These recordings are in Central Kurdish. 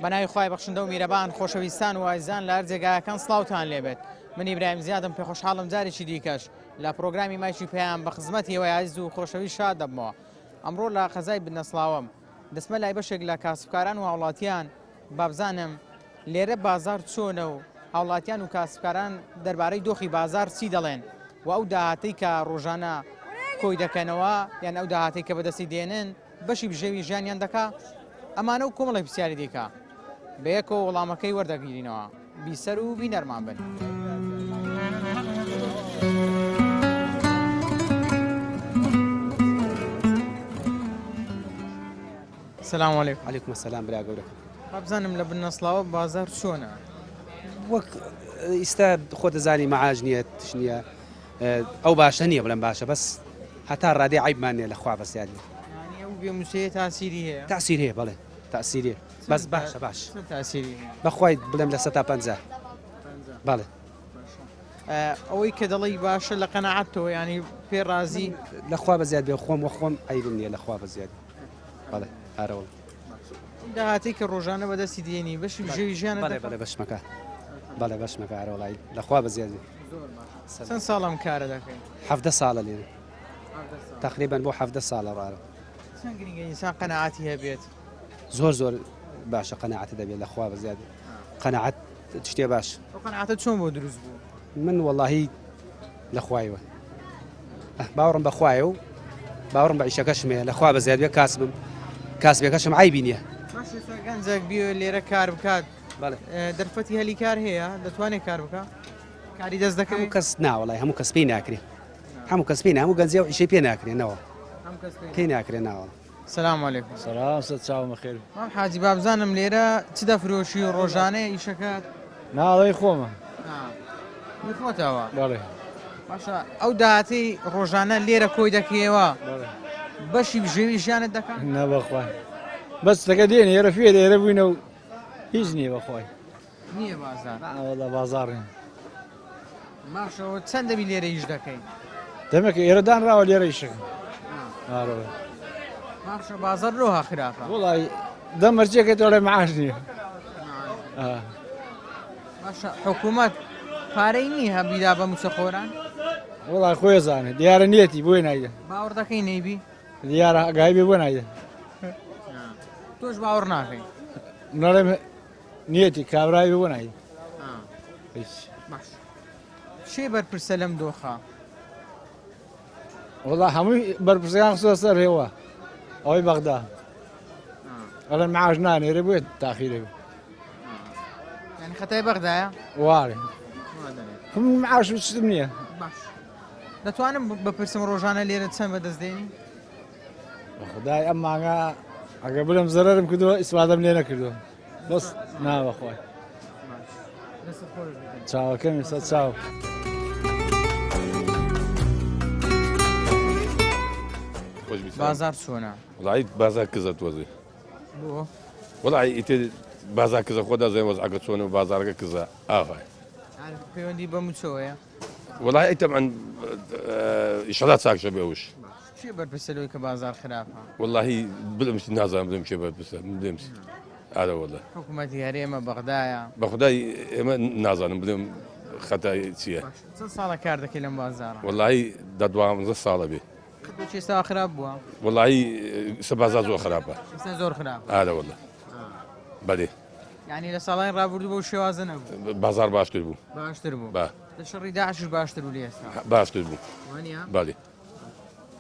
بەناوی خوای بەخشندە و میرەبان خۆشەویستان و ئازیزان لە هەر جێگایەکان سڵاوتان لێبێت من ئیبراهیم زیادم پێخۆشحاڵم جارێکی دیکەش لە پرۆگرامی مایکی پەیام بە خزمەتی ئێوەی ئازیز و خۆشەویست شاد دەبمەوە ئەمڕۆ لە قەزای بنەسڵاوەم دەچمە لای بەشێک لە کاسبکاران و هاوڵاتیان بابزانم لێرە بازار چۆنە و هاوڵاتیان و کاسبکاران دەربارەی دۆخی بازار چی دەڵێن و ئەو داهاتەی کە ڕۆژانە کۆی دەکەنەوە یان ئەو داهاتەی کە بەدەستی دێنن بەشی بژێوی ژیانیان دەکا؟ ئەمانە و کۆمەڵێک پرسیاری دیکە بەیەکەوە وەڵامەکەی وەردەگیرینەوە. بیسەر و بینەرمان بن. سلام علیکم. علیکم السلام برا گەورەکەم. بزانم لە بنەسڵاوە بازار چۆنە؟ وەک ئیستا خۆ دەزانی مەعاش نییە تش نییە ئەو باشە نییە بڵێم باشە بەس هەتا ڕادەی عیبمان نییە لە خوا بەس یادی ئەو بێ مووچەیە تاسیری هەیە تاسیر هەیە بەڵێ تاسیری بەس باشە باش تاسیری هەیە بەخوای بڵێم لە سەتا پ بەڵێ ئەوەی کە دەڵی باشە لە قەنەعەتەوە ینی پێ ڕازی لەخوا بە زیاد بێ خۆم وە خۆم عیبم نییە لەخوا بە زیاد بەڵێ ئارەوە داهاتی کە ڕۆژانە بەدەستی دێنی بەشی بژێوی ژیانت بەڵێ بەڵێ بەشمەکە بەڵێ بەشمەکە ئارەوەڵی لەخوا بە زیاد چەند ساڵە ئەم کارە دەکەی؟ حەڤدە ساڵە لێرە تقریبا بۆ حەڤدە ساڵە ڕارە. چەند گرنگە ئینسان قەناعەتی هەبێت؟ زۆر زۆر باشە قەناعەت دەبێت لە خوا بەزیاد قەناعەت شتێ باش. ئەو قەناعەتە چۆن بۆ دروست بوو؟ من وەڵاهی لە خوایەوە باوەڕم بە خوایە و باوەڕم بە ئیشەکەشم هەیە لە خوا بەزیاد بێ کاسبم کاسبەکەشم عیبی نییە. باش ئێستا گەنجێک بێ لێرە کار بکات دەرفەتی هەلی کار هەیە دەتوانێت کار بکە؟ کاری دەست دەکەوێت؟ هەموو کەس ناوەڵای هەموو کەس پێی ناکرێ هەموو کەس پێی هەموو گەنجێ و ئیشەی پێ ناکرێ نەوە پێی ناکرێ ناوە. سلام علیکم. سلام سەر چاوم بەخێر. مام حاجی بابزانم لێرە چ دەفرۆشی و ڕۆژانەیە ئیشەکەت؟ ناڵەی خۆمە. هی خۆتەوە؟ بەڵێ. باشە ئەو داهاتەی ڕۆژانە لێرە کۆی دەکەیەوە بەشی بژێوی ژیانت دەکات؟ نا بەخوای بەس دەکە دێن ئێرە فێر ئێرە بووینە و هیچ نییە بەخوای. نییە بازاڕ. نا وەڵا بازاڕ نییە. باشەوە چەند دەبی لێرە ئیش دەکەی؟ دەمێکە ئێرە دانراوە لێرە ئیشەکەم. ئارەوە. باشە بازاڕ لۆها خراپە. وەڵای دە مەرجێکە دەڵێ معاش نییە. باشە حکوومەت پارەی نییە بیدا بە مووچەخۆران؟ وەڵای خۆی زانێ دیارە نیەتی بۆی نایدە. باوەڕ دەکەی نەیبی؟ دیارە ئەگای بێ بۆ نایدە. تۆش باوەڕ ناکەی؟ نەڵێم نیەتی کابرای بۆ نای باش شێ بەرپرسە لەم دۆخە وڵا هەمووی بەرپرسەکان خستە سەر هێوە ئەوەی بەغدا ئەڵێن معاش نانێرێ بێت تاخیرێ یعنی خەتای بەغدایە وارێ معاش و چتم نییە باش دەتوانم بپرسم ڕۆژانە لێرە چەند بەدەست دێنی خدای ئەم مانگە ئەگە بلم زەرم کردووە ئیسفادەم لێ نەکردووە بەس ناوەخوای چاوەکەمی سە چاو. بازار چۆنە؟ وڵی بازار کزە تۆزێ وڵی ئیتر بازار کزە خۆ دەزێ وەزعەکە چۆن و بازارەکە کزە ئاوای پەیوەندی بە موچەوەیە وڵی ئەی تەبعەن ئیشەڵا چاکشە بێ وش کێ بەرپرسە لەوەی کە بازاڕ خراپە؟ وەڵاهی بلم نازانم بلم کێ بەرپرسە بلم ئارە وەڵا. حکومەتی هەرێمە بەغدایە. بەخودای ئێمە نازانم بلم خەتای چییە. چەند ساڵە کار دەکەی لەم بازاڕە؟ وەڵاهی دە دوانزە ساڵە بێ. بۆچی ئێستا خراپ بووە؟ وەڵاهی ئێستا بازاڕ زۆر خراپە. ئێستا زۆر خراپە. ئارە وەڵا بەلێ. یانی لە ساڵانی ڕابردوو بەو شێوازە نەبوو. بازاڕ باشتر بوو. باشتر بوو. با. لە شەڕی داعشیش باشتر بوو لە ئێستا. باشتر بوو. وانییە؟ بەڵێ.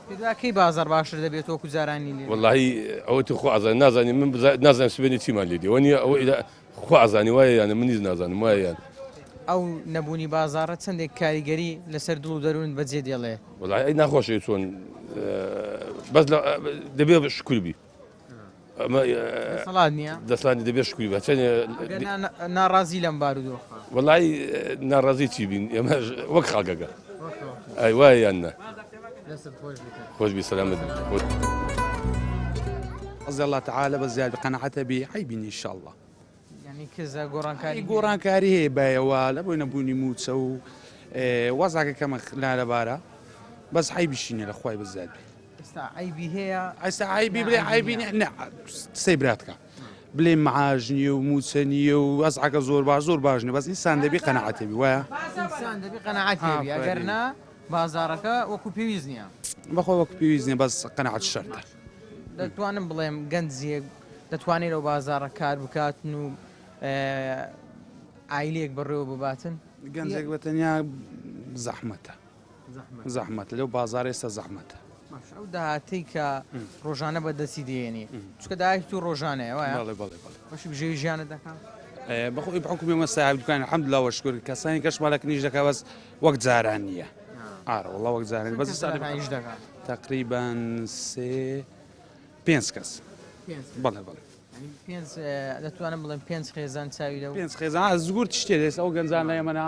پێت وایە کەی بازاڕ باشتر دەبێت وەکو جارانی لێ دێت؟ وەڵاهی ئەوە تو خوا ئەزانی نازانی من نازانم سبەینێ چیمان لێ دێ وەنیە ئەوە ئیلا خوا ئەزانی وایە یان منیش نازانم وایە یان. ئەو نەبوونی بازاڕە چەندێک کاریگەری لەسەر دڵ و دەروونت بەجێ دێڵێ؟ وەڵاهی ئەی ناخۆشە چۆن بەس دەبێ شکر بی. دەسەڵات نییە دەسەڵات دەبێ شکوی بە چەند ناڕازی لەم بارودۆخە وەڵی ناڕازی چی بین ئێمە وەک خاڵکەکە ئەی وایە یان نا خۆش بی سەلامەت رضي الله تعالى بس زیاد قەناعەتە بی عەیبی نیە ان شاء الله یعنی کزە گۆڕانکاری گۆڕانکاری هەیە بایەوە لە بۆی نەبوونی موچە و وەزاکە کەمە لالەبارە بەس عەیبیشی نیە لە خوای بەزیاد بێ ئێستا عەیبی هەیە ئێستا عەیبی بڵێ عەیبی نیە نا سەی براتکە. بلێ معاش نییە و موچە نییە و وەزعەکە زۆر باش زۆر باش نیە بەس ئینسان دەبی قەناعەت هەبی وایە ئینسان دەبی قەناعەت هەبی ئەگەر نا بازاڕەکە وەکو پێویست نییە. بەخوا وەکو پێویست نییە بەس قەناعەت شەرتە. دەتوانم بڵێم گەنجێک دەتوانێت لەو بازاڕە کار بکاتن و عایلەیەک بەڕێوە بباتن؟ گەنجێک بە تەنیا زەحمەتە. زەحمەتە لەو بازاڕە ئێستا زەحمەتە. باشە ئەو داهاتەی کە ڕۆژانە بە دەستی دێنی چونکە داهاتی تو ڕۆژانەیە وایە؟ بەڵێ بەڵێ بەڵێ. بەشی بژێوی ژیانت دەکا؟ بەخۆی بحوکمی ئێمە ساحێب دوکان الحمدلله وشکر کەسانی کەش مالەکە نیش دەکا بەس وەک جاران نییە. ئارە وەڵا وەک جاران بەس چەند کەس لەکان ئیش دەکا؟ تقریبا سێ پێنج کەس. بەڵێ بەڵێ. پێنج دەتوانم بڵێم پێنج خێزان چاوی لەو پێنج خێزان زگورت شتێ دێست ئەو گەنجان لە ئێمەنا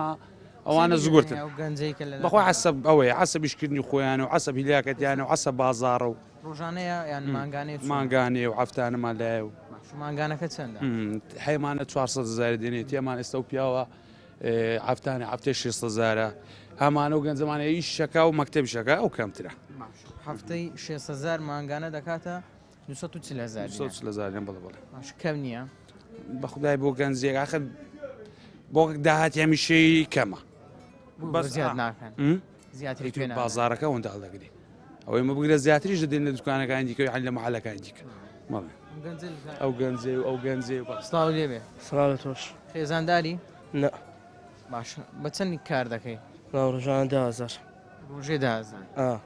ئەوانە زگورتن ئەو گەنجەی کە لە بەخوا عەسەب ئەوەیە عەسەب ئیشکردنی خۆیان و عەسەب هیلاکەتیان و عەسەب بازاڕە و ڕۆژانەیە یان مانگانەیە چۆنە؟ مانگانەیە و هەفتانەمان لایە و باش مانگانەکە چەندە؟ هەیمانە 400 هەزار دێنێت ئەمان ئێستا و پیاوە هەفتانە هەفتەی 600 هەزارە هەمانە و گەنجەمانە ئیش شەکا و مەکتەبی شەکا ئەو کەمترە. باش هەفتەی 600 هەزار مانگانە دەکاتە 240 هەزار دینار. 240 هەزار دینار بەڵێ بەڵێ. باش کەم نییە؟ بە خودای بۆ گەنجێک ئاخر بۆ داهاتی هەمیشەی کەمە. بەس زیاد ناکەن. زیاتری پێ نادەن. بازاڕەکە ئەوەندە هەڵدەگری. ئەوەی مە بگرە زیاتریش دەدەین لە دوکانەکانی دیکە یان لە مەحەلەکانی دیکە. بەڵێ. ئەو گەنجێ و ئەو گەنجێ و سڵاو لێ بێ. سڵاو لە تۆش. خێزانداری؟ نا. باش بە چەند کار دەکەی؟ نا ڕۆژانە 10,000. ڕۆژێ 10,000. ئا.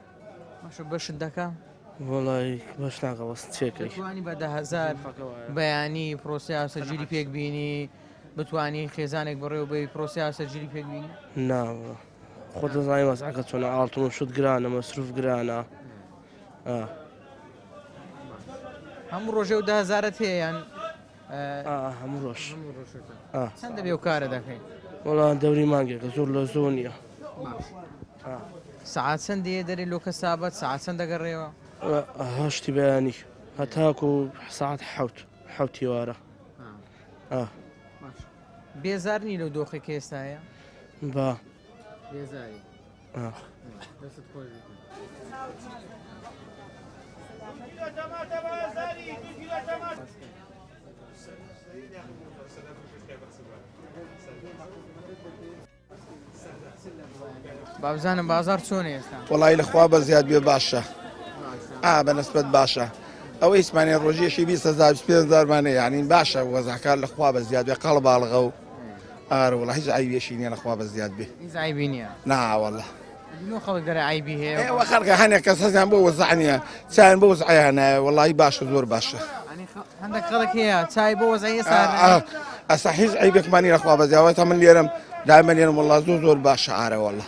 باشە بەشت دەکا؟ وەڵای بەش ناکا بەس چێکەی. دەتوانی بە 10,000 بەیانی پرۆسەی هاوسەرگیری پێک بینی بتوانی خێزانێک بەڕێوە بەری پرۆسەی هاوسەرگیری پێک بینی؟ نا خۆت دەزانی وەزعەکە چۆنە ئاڵتون و شت گرانە مەسروف گرانە. ئا. هەموو ڕۆژێ و 10,000ت هەیە یان هەموو ڕۆژ چەند دەبێ و کارە دەکەین؟ وەڵا دەوری مانگێکە زۆر لە زۆر نییە. سەعات چەند دێ دەرێ لۆ کەسابەت سەعات چەند دەگەڕێەوە؟ هەشتی بەیانی هەتاکو سەعات حەوت حەوتی وارە. بێزار نی لەو دۆخی کە ئێستاە؟ با بێزاری. دەستت خۆش بێت. بابزانم بازار چۆن ئێستا وەڵی لە خوا بە زیاد بێ باشە ئا بە نسبەت باشە ئەوە ئیسمانێ ڕۆژیەکی 20 هزارمانە یعنی باشە وەزعکار لە خوا بە زیاد بێ قەڵ باڵغە و ئارە وڵا هیچ عیبێکی نییە لە خوا بە زیاد بێ هیچ عیبی نییە ناوەڵە نۆ خەڵک دەرە عیبی هەیە ئێوە خەڵکە هەنێک کەس حەزیان بۆ وەزع نییە چیان بۆ وەزعیان نایە وەڵی باشە زۆر باشە هەندێک خەڵک هەیە چای بۆ وەزعی ئێستا ئەسا هیچ عیبێکمان نییە لە خوا بە زیاد تا من لێرەم دایمە لێرم وەڵا زۆر زۆر باشە ئارە وەڵا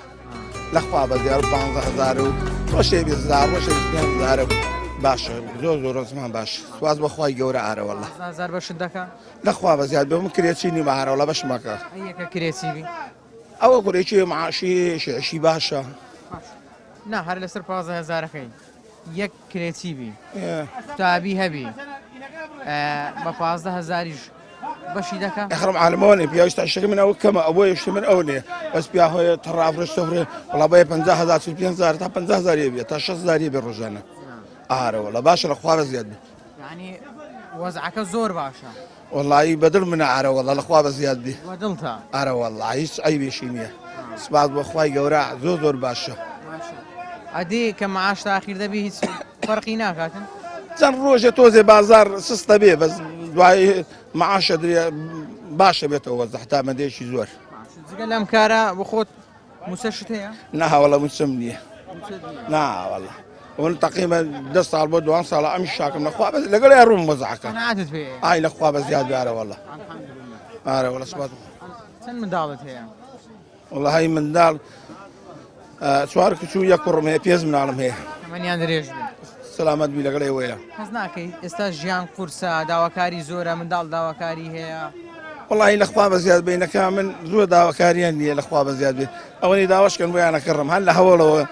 لە خوا بە زیاد 15000 و ڕۆژێ 20000 ڕۆژێ 25000 باشە زۆر زۆر ڕزمان باش سواز بە خوای گەورە ئارە وەڵا هزار بەشت دەکا لە خوا بە زیاد بێ من کرێچی نیمە ئارە وەڵا بەشمەکە یەکە کرێچی بی ئەوە کوڕێکی معاشی شعشی باشە. نا هەر لەسەر 15 هەزارەکەی یەک کرێچی بی قوتابی هەبی بە 15 هەزاریش بەشی دەکا اخرم عالمەوە پیاوی شتەکە من ئەوە کەمە ئەوە شتە من ئەو نیە بەس پیا هۆیە تەڕافرش سەفرێ وڵا بۆیە 50000 45000 تا 50000 بێ تا 60000 بێ ڕۆژانە ئارە وڵا باشە لە خوارە زیاد بێ یعنی وەزعەکە زۆر باشە وەڵایی بەدڵ منە ئارە وەڵا لەخوا بە زیاد بێ بەدڵتە ئارە وەڵا هیچ عەیبێکی نییە سپاس بۆ خوای گەورە زۆر زۆر باشە ئەدی کە معاش تاخیر دەبی هیچ فەرقی ناکاتن چەند ڕۆژێ تۆزێ بازار سستە بێ بەس دوای معاشە درێ باشە بێتەوە زەحتا مەدەیەکی زۆر جگە لەم کارە بۆ خۆت مووچەشت هەیە؟ نا وەڵا مووچەم نییە. نا وەڵا. من تقریبا دە ساڵ بۆ دوان ساڵە ئەم شاکم لەخوا بەس لەگەڵ یا ڕوم وەزعەکە. قەناعەتت پێ ئای لەخوا بە زیاد بارە وەڵا. ئارە وەڵا سوپاس. چەند منداڵت هەیە؟ وەڵا هەی منداڵ چوار کچ و یەک کوڕم هەیە پێنج مناڵم هەیە. تەمەنیان درێژ بێ. سەلامەت بی لەگەڵ ئێوەیە. هەست ناکەی ئێستا ژیان قورسە داواکاری زۆرە منداڵ داواکاری هەیە؟ وەڵی لە خوا بە زیاد بینەکە من زۆر داواکاریان نییە لە خوا بە زیاد بێ ئەوەی داواشکەن بۆیانە کڕم هەر لە هەوڵەوە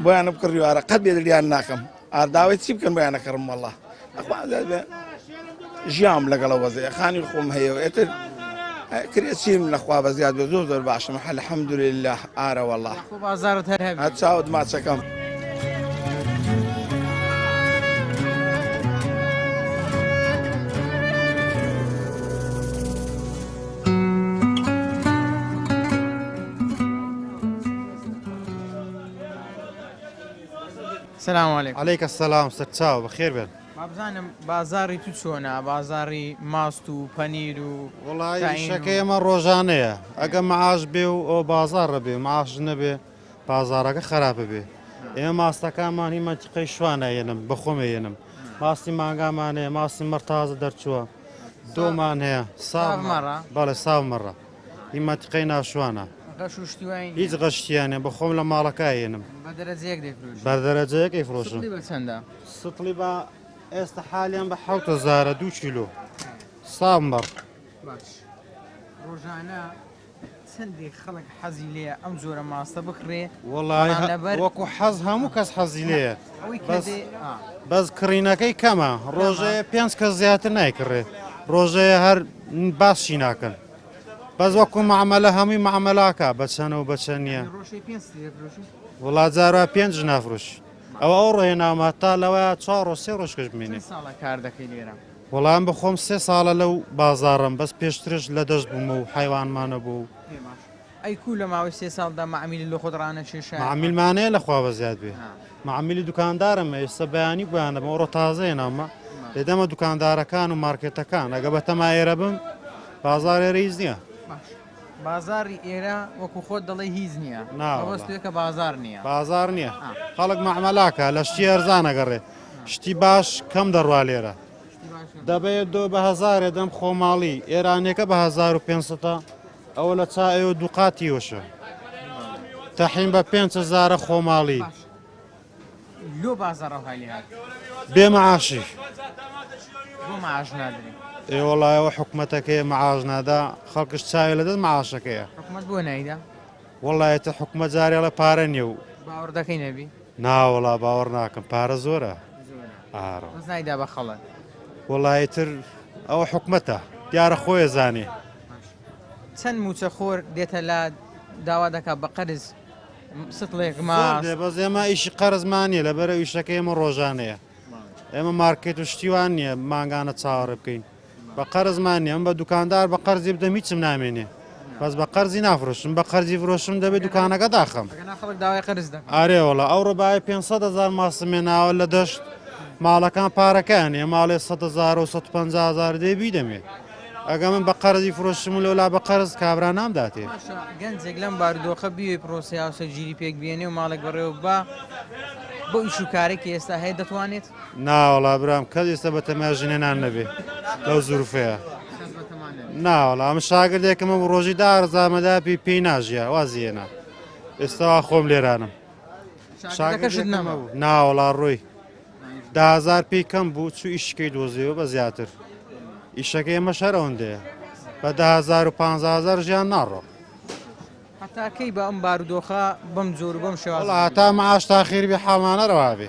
بۆیانە بکڕیوارە قەت بێدلیان ناکەم ئارداوای چی بکەن بۆیانە کڕم وەڵا لەخوا زیاد بێ ژیام لەگەڵە وەزەیە خانی خۆم هەیە و ئێتر کرێچیم لەخوا بە زیاد بێ زۆر زۆر باشم الحمدلله ئارە وەڵا خۆ بازارت هەر هەبێ چاوت ماچەکەم. سلام علیکم. علیک السلام سەرچاو بەخێر بێن. با بزانم بازاڕی تو چۆنە بازاڕی ماست و پەنیر و وەڵای تاین و. ئیشەکەی ئێمە ڕۆژانەیە ئەگە معاش بێ و ئەو بازاڕە بێ معاش نەبێ بازاڕەکە خراپە بێ ئێمە ماستەکانمان هی مەنتیقەی شوانە یەنم بەخۆم یەنم ماستی مانگامان هەیە ماستی مەڕ تازە دەرچووە دۆمان هەیە ساو مەڕە؟ بەڵێ ساو مەڕە هی مەنتیقەی ناشوانە غەش و شتی وای نییە؟ هیچ غەشتیانە بە خۆم لە ماڵەکە یەنم بە دەرەجەیەک دەیفرۆشی؟ بە دەرەجەیەک ئەیفرۆشم. سطڵی بە چەندە؟ سطڵی بە ئێستا حالیان بە حەوت هەزارە دوو کیلۆ ساو مەڕ. باش ڕۆژانە چەندێک خەڵک حەزی لێیە ئەم جۆرە ماستە بکڕێ؟ وەڵای بەڵام لەبەر وەکو حەز هەموو کەس حەزی لێیە ئەوەی کە بەس دێ ئا. بەس کڕینەکەی کەمە ڕۆژەیە پێنج کەس زیاتر نایکڕێ ڕۆژەیە هەر باسشی ناکەن بەس وەکو معامەلە هەمووی معامەلاکە بە چەنە و بە چەند نییە ڕۆژەی پێنج سلێ فرۆشی؟ وڵا جاروا پێنج نافرۆشی ئەوە ئەو ڕۆ هێناومە تا لەوەیە چوار ڕۆژ سێ ڕۆژ کەش بمێنێ. چەند ساڵە کار دەکەی لێرە؟ وەڵا من بەخۆم سێ ساڵە لەو بازاڕەم بەس پێشترش لە دەشت بووم و حەیوانمانە بوو و. ئێ باش ئەی کوو لە ماوەی سێ ساڵدا مەعمیلت لۆ خۆت ڕانەکێشایە؟ مەعمیلمان هەیە لە خوا بەزیاد بێ مەعمیلی دوکاندارم هەیە ئێستا بەیانی بۆیان دەبم ئەوڕۆ تازە هێناومە دەیدەمە دوکاندارەکان و مارکێتەکان ئەگە بەتەما ئێرە بم بازاڕ ئێرە هیچ نییە. باش بازاڕی ئێرە وەکو خۆت دەڵێی هیچ نییە نا وەڵا. مەبەست تۆیە کە بازاڕ نییە. بازاڕ نییە خەڵک مەعمەلاکە لە شتی هەرزان ئەگەڕێ شتی باش کەم دەڕوا لێرە دەبەیە دۆ بە هەزارێ دەم خۆماڵی ئێرانیەکە بە 1500 ئەوە لە چا ئێوە دووقاتی وشە تەحین بە 5 هەزارە خۆماڵی. لۆ بازاڕ ئەوهای لێ هات؟ بێ معاشی. بۆ معاش نادرێ؟ ئێ وەڵا ئەوە حکومەتەکەیە معاش نادا خەڵکش چاوی لەدەست معاشەکەیە. حکومەت بۆ نایدا؟ وەڵا ئیتر حکومەت جارێ ئەڵێ پارە نییە و. باوەڕ دەکەی نەبی؟ ناوەڵا باوەڕ ناکەم پارە زۆرە. ئارۆ. بەس نایدا بە خەڵک. وەڵا ئیتر ئەوە حکومەتە دیارە خۆی ئەزانێ. چەند مووچەخۆر دێتە لات داوا دەکات بە قەرز سطڵێک ماست؟ زۆر دێ بەس ئێمە ئیشی قەرزمان نییە لەبەرئەو ئیشەکە ئێمە ڕۆژانەیە ئێمە مارکێت و شتی وان نییە مانگانە چاوەڕێ بکەین بە قەرزمان نییە من بە دوکاندار بە قەرزی بدەم هیچم نامێنێ بەس بە قەرزی نافرۆشم بە قەرزی فرۆشم دەبێت دوکانەکە داخەم. ئەگەنا خەڵک داوای قەرز دەکات. ئارێ وەڵا ئەوڕۆ بای 500 هەزار ماستم هێناوە لە دەشت ماڵەکان پارەکەیان نییە ماڵێ 100 هەزار و 150 هەزار دێ بیدەمێ ئەگە من بە قەرزی فرۆشم و لەولا بە قەرز کابرا نامداتێ. باشە گەنجێک لەم بارودۆخە بیەوێ پرۆسەی هاوسەرگیری پێک بێنێ و ماڵێک بەڕێوە ببا بەو ئیش و کارەی کە ئێستا هەیە دەتوانێت؟ ناوەڵا برام کەس ئێستا بەتەما ژنێنان نەبێ لەو زروفەیە. کەس بەتەما نەبێ. ناوەڵا من شاگردێکم هەبوو ڕۆژی دارزامەدا پێی پێی ناژیا وازی هێنا ئێستا وا خۆم لێرانم. شاگردەکەشت نەما؟ ناوەڵا ڕۆی 10,000 پێی کەم بوو چوو ئیشکەی دۆزیەوە بە زیاتر ئیشەکەی ئێمەش هەر ئەوەندەیە بە 10,000 و 15,000 ژیان ناڕۆ. هەتا کەی بە ئەم بارودۆخە بەم جۆر و بەم شێوازە وەڵا هەتا معاش تاخیر بێ حاڵمان هەروا بێ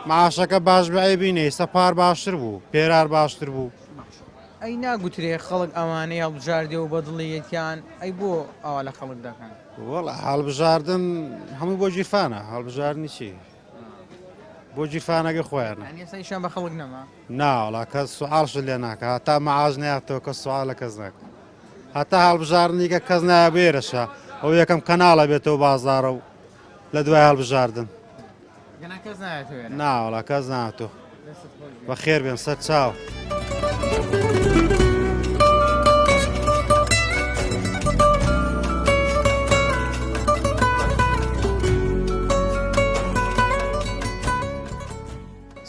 معاشەکە باش بێ عەیبی نییە ئیستا پار باشتر بوو پێرار باشتر بوو. ئەی ناگوترێ خەڵک ئەوانەی هەڵبژاردێ و بەدڵیەتیان ئەی بۆ ئاوا لە خەڵک دەکەن؟ وەڵا هەڵبژاردن هەمووی بۆ گیرفانە هەڵبژاردنی چی بۆ گیرفانەکەی خۆیانە. یانی ئێستا ئیشیان بە خەڵک نەما؟ نا وەڵا کەس سوعاڵشت لێ ناکا هەتا معاش نەیاتەوە کەس سوعاڵ لە کەس ناکا. هەتا هەڵبژاردنی کە کەس نایە بێرەشە ئەو یەکەم کەناڵە بێتەوە بازاڕە و لە دوای هەڵبژاردن ناوەڵا کەس ناتۆ بە خێر بێن سەر چاو.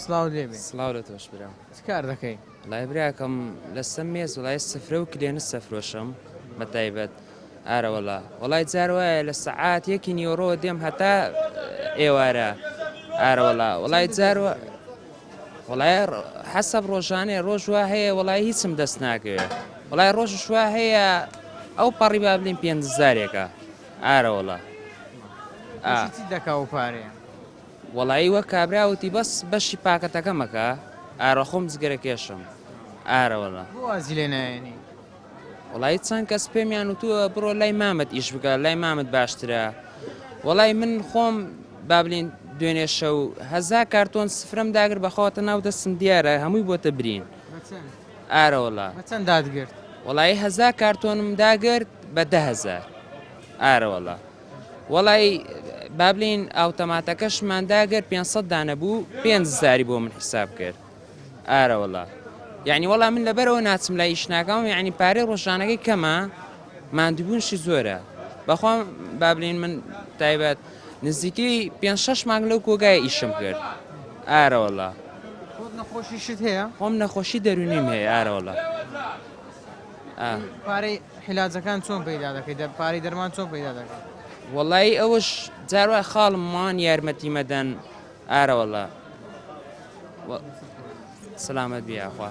سڵاو لێبێ سڵاو لە تۆش برام چ کار دەکەی؟ وەڵای براکەم لەسەر مێز وەڵای سفرە و کلێنس ئەفرۆشم بە تایبەت ئارە وەڵا وەڵای جار وایە لە سەعات یەکی نیوەڕۆ دێم هەتا ئێوارە ئارە وەڵا وەڵای جار وەڵای حەسەب ڕۆژانەیە ڕۆژ وا هەیە وەڵای هیچم دەست ناکەوێ وەڵای ڕۆژش وا هەیە ئەو پەڕی با بلین پێنج هەزارێکە ئارە وەڵا چی دەکا و پارەیە وەڵایی وەک کابرا وتی بەس بەشی پاکەتەکە مەکە ئارە خۆم جگەرە کێشم ئارە وەڵا. بۆ وازی لێ نایەنی؟ وەڵایی چەند کەس پێمیان وتووە بڕۆ لای مامت ئیش بکە لای مامت باشترە وەڵای من خۆم با بلین دوێنێ شەو هەزا کارتۆن سفرەم داگر بەخواتە ناو دەستم دیارە هەمووی بۆتە برین ئارە وەڵا بە چەند دادگرت؟ وەڵایی هەزا کارتۆنم داگرت بە 10,000 ئارە وەڵا. وەڵای با بلین ئاوتەماتەکەشمان داگەر 500 دانە بوو 5000 بۆ من حساب کرد ئارەوەڵا یعنی وەڵا من لەبەرەوە ناچم لای ئیش ناکەم یعنی پارەی ڕۆژانەکەی کەمە ماندووبوونشی زۆرە بەخوا با بلین من تایبەت نزیکەی پێ شەش مانگ لەو کۆگای ئیشم کرد ئارەوەڵا خۆت نەخۆشیشت هەیە؟ خۆم نەخۆشی دەرونیم هەیە ئارەوەڵا پارەی حیلاجەکان چۆن پەیدا دەکەی پارەی دەرمان چۆن پەیدا دەکەی؟ وەڵایی ئەوەش جار وای خاڵم مان یارمەتی مەدەن ئارەوەڵا سەلامەت بی یاخوا.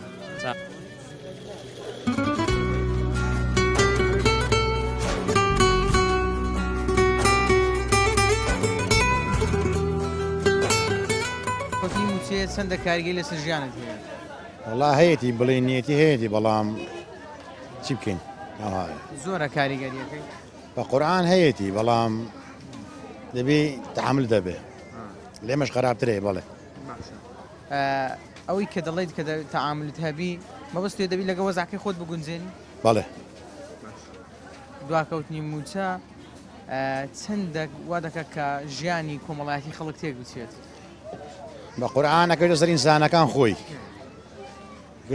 کۆتی مووچەیە چەندە کاریگەری لەسەر ژیانت هەیە؟ وەڵا هەیەتی بڵێ نیەتی هەیەتی بەڵام چی بکەین زۆرە کاریگەریەکەی بە قورآن هەیەتی بەڵام دەبی تحمل دەبێ لێمەش خراپترێ بەڵێ ئەوەی کە دەڵێیت کە تەعاملت هەبی مەبەست لێ دەبی لەگە وەزعەکەی خۆت بگونجێنی؟ بەڵێ. دواکەوتنی مووچە چەندە وا دەکات کە ژیانی کۆمەڵایەتی خەڵک تێک بچێت؟ بە قورئان ئەکەوێتە سەر ئینسانەکان خۆی.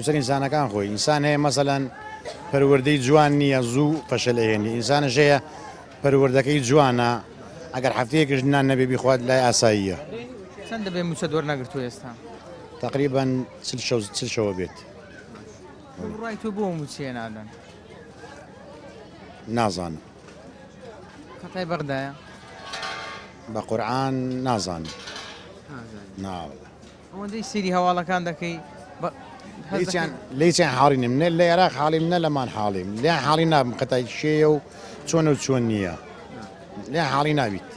سەر ئینسانەکان خۆی ئینسان هەیە مەسەلەن پەروەردەی جوان نییە زوو فەشەل ئەهێنی ئینسانش هەیە پەروەردەکەی جوانە ئەگەر هەفتەیەکش نان نەبێ بیخوات لای ئاساییە. چەند دەبێ مووچەت وەرنەگرتووە ئێستا؟ تەقریبەن چل شەو چل شەوە بێت. بە بڕوای تۆ بۆ مووچەیە نادەن؟ نازانم. خەتای بەغدایە؟ بە قورعان نازانم. نازانی. ناوەڵا. ئەوەندەی سەیری هەواڵەکان دەکەی لێچیان حاڵی نیم نە لە عێراق حاڵیم نە لەمان حاڵیم لێیان حاڵی نابم قەتای شێیە و چۆنە و چۆن نییە لێیان حاڵی نابیت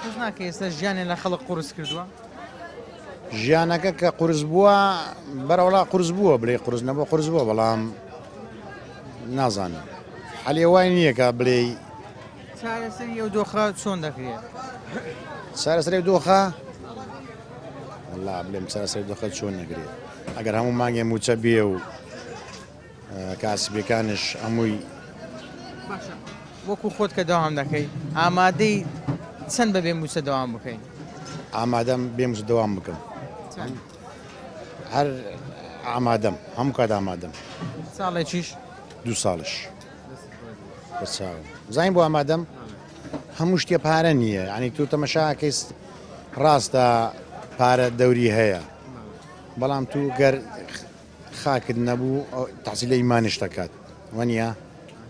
هەست ناکەی ئێستا ژیانیان لە خەڵک قورس کردووە؟ ژیانەکە کە قورس بووە بەرەوڵا قورس بووە بلێ قورس نەبووە قورس بووە بەڵام نازانم حەلێ وای نییە کە بلێ چارەسەری ئەو دۆخە چۆن دەکرێت؟ چارەسەری ئەو دۆخە وەڵا بلێم چارەسەری دۆخە چۆن نەکرێت ئەگەر هەموو مانگێ موچە بێ و کاسبیەکانش هەمووی باشە وەکو خۆت کە داوام دەکەی ئامادەی چەند بەبێ موچە دەوام بکەین؟ ئامادەم بێ موچە دەوام بکەم هەر ئامادەم هەموو کات ئامادەم ساڵێکیش دوو ساڵش بەچاوم زانین بۆ ئامادەم هەموو شتێ پارە نییە ینی تو تەمەشاکەی ڕاستە پارە دەوری هەیە بەڵام تو گەر خاکت نەبوو تاسی لە ئیمانش دەکات وەنیە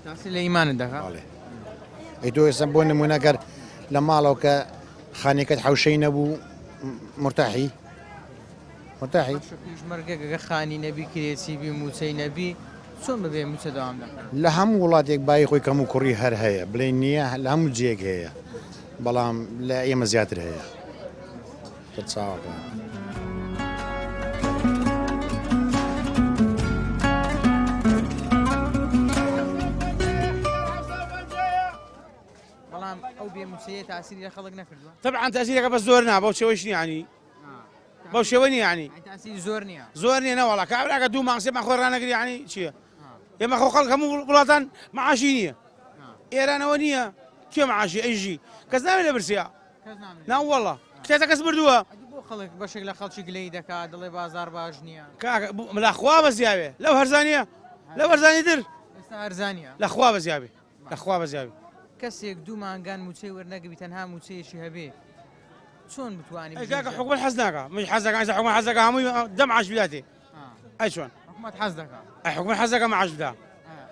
تاسی لە ئیمانت دەکات ئەی تۆ ئێستا بۆ نمونە گەر لە ماڵەوە کە خانێکت حوشەی نەبوو مرتاحی مرتاحی پێشمەرگە گەگە خانی نەبی کرێچی بی موچەی نەبی چۆن بەبێ موچە دەوام دەکات؟ لە هەموو وڵاتێک بایی خۆی کەم و کوڕی هەر هەیە بڵێ نییە لە هەموو جێیەک هەیە بەڵام لە ئێمە زیاتر هەیە چاوەکان. بەڵام ئەو بێ موچەیە تاسیری لە خەڵک نەکردووە؟ تەبعەن تاسیرەکە بەس زۆر نا بەو شێوەیش نییە یانی بەو شێوە نییە یانی زۆر نییە زۆر نییە نەوەڵا کابراکە دوو مانگ سێ مانگ خۆی ڕانەگری یانی چییە ئێمە خۆ خەڵک هەموو وڵاتان معاشی نییە ئێرانەوە نییە کێ معاشی ئەیژی کەس ناوێت لە برسیا ناوەڵا کتێتە کەس بردووە بۆ خەڵک بەشێک لە خەڵکی گلەی دەکات دەڵێ بازار باش نییە لەخوا بەزیاوێ لەو هەرزانە لەو هەرزانی تر هەرزانە لەخوا بەزیاوێ لەخوا بەزیاوێ کەسێک دوو مانگان موچەی وەرنەگری تەنها موچەیەکی هەبێ چۆن بتوانانی ئەی کاکە حکومەت حەز ناکا مش حەز دەکا ئێستا حکومەت حەز دەکا هەمووی دە معاش بداتێ ئەی چۆن حکومەت حەز دەکا ئەی حکومەت حەز دەکا معاش بدا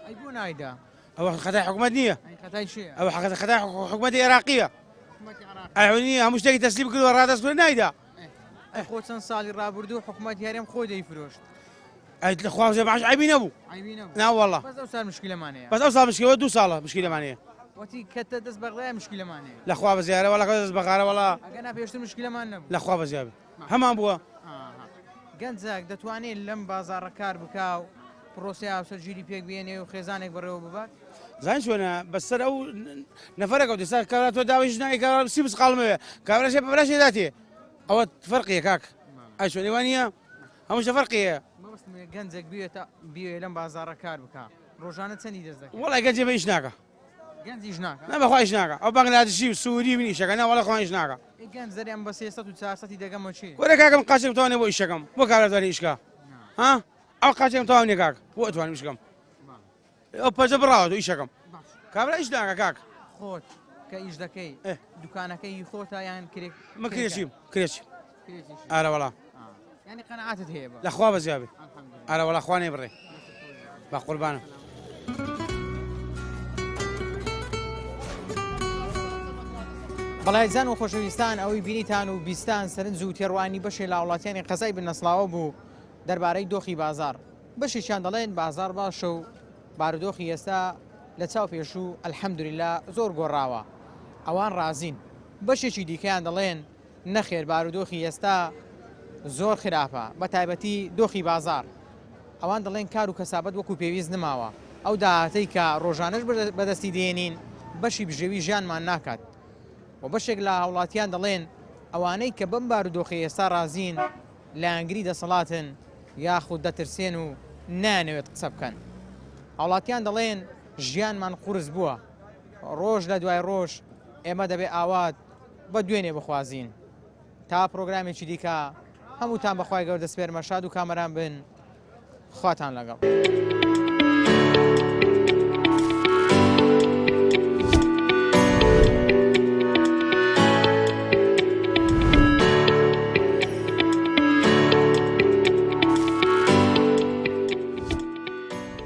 ئەی بۆ نایدا ئەوە خەتای حکومەت نییە خەتای چییە ئەوە خەتای حکومەتی عێراقیە ئەی نییە هەموو شتێکی تەسلیم کردووە ڕادەست کردووە نایدا ئەی خۆ چەند ساڵی ڕابردوو حکومەتی هەرێم خۆی دەیفرۆشت ئەی لە خوا معاش عەیبی نەبوو نا والله بەس ئەو سال مشکلەمان هەیە بەس ئەو سال مشکلە دوو ساڵە مشکلەمان هەیە وتی کەتە دەست بەغدای مشکلەمان هەیە لە خوا بەزیارە وەڵا کەتە دەست بەغارە وەڵا ئەگەر نا پێشتر مشکلەمان نەبوو لە خوا بەزیابێ هەمان بووە گەنجێک دەتوانێت لەم بازاڕە کار بکا و پرۆسەی هاوسەرگیری پێک بێنێ و خێزانێک بەڕێوە ببات؟ زانی چۆنە بەسەر ئەو نەفەرەکە دەسا کابرا تۆ داوای ژنانی کابرا سی مسقاڵمەوێ کابرا شێ بەبەلاشێ داتێ ئەوە فەرقیە کاک ئەی چۆن وانە هەموو شتە فەرقی هەیە. مەبەستم ئەوەیە گەنجێک بیەوێتە بیەوێ لەم بازاڕە کار بکا ڕۆژانە چەندی دەست دەکەوێت؟ وەڵای گەنجێ بە ئیش ناکا. گەنج ئیش ناکا؟ نا بەخوا ئیش ناکا ئەو بەنگلادشی و سووری و ئیشەکە نا وەڵا خوا ئیش ناکا. ئێ گەنج دەرێ ئەم بە 300 و 400 دەگەمەوە چی؟ وەرە کاکە من قاچێکم تەواو نیە بۆ ئیشەکەم بۆ کابرا توانی ئیش کا ها ئەو قاچێکم تەواو نیە کاک بۆ ئەتوانم ئیش کەم ئەو پەجە بڕاوە تۆ ئیشەکەم کابرا ئیش ناکا کاک. خۆت کە ئیش دەکەی دوکانەکەی هی خۆتە یان کرێ من کرێچیم کرێچیم ئارە وەڵا یانی قەناعەتت هەیە بە لە خوا بەزیا بێ ئارە وەڵا خوا نەیبڕێ بە قوربانم. بەڵایزان و خۆشەویستان ئەوەی بینیتان و بیستان سەرنج و تێڕوانی بەشێ لە هاوڵاتیانی قەزای بنەسڵاوە بوو دەربارەی دۆخی بازار بەشێکیان دەڵێن بازار باشە و بارودۆخی ئێستا لە چاو پێشوو الحمدللە زۆر گۆڕاوە ئەوان ڕازین بەشێکی دیکەیان دەڵێن نەخێر بارودۆخی ئێستا زۆر خراپە بە تایبەتی دۆخی بازاڕ ئەوان دەڵێن کار و کەسابەت وەکو پێویست نماوە ئەو داهاتەی کە ڕۆژانەش بەدەستی دێنین بەشی بژێوی ژیانمان ناکات و بەشێک لە هاوڵاتیان دەڵێن ئەوانەی کە بەم بارودۆخی ئێستا ڕازین لایەنگری دەسەڵاتن یاخود دەترسێن و نایانەوێت قسە بکەن هاوڵاتیان دەڵێن ژیانمان قورس بووە ڕۆژ لە دوای ڕۆژ ئێمە دەبێ ئاوات بە دوێنێ بخوازین تا پرۆگرامێکی دیکە هەمووتان بەخوای گەورە دەسپێرمە شاد و کامەران بن خواتان لەگەڵ.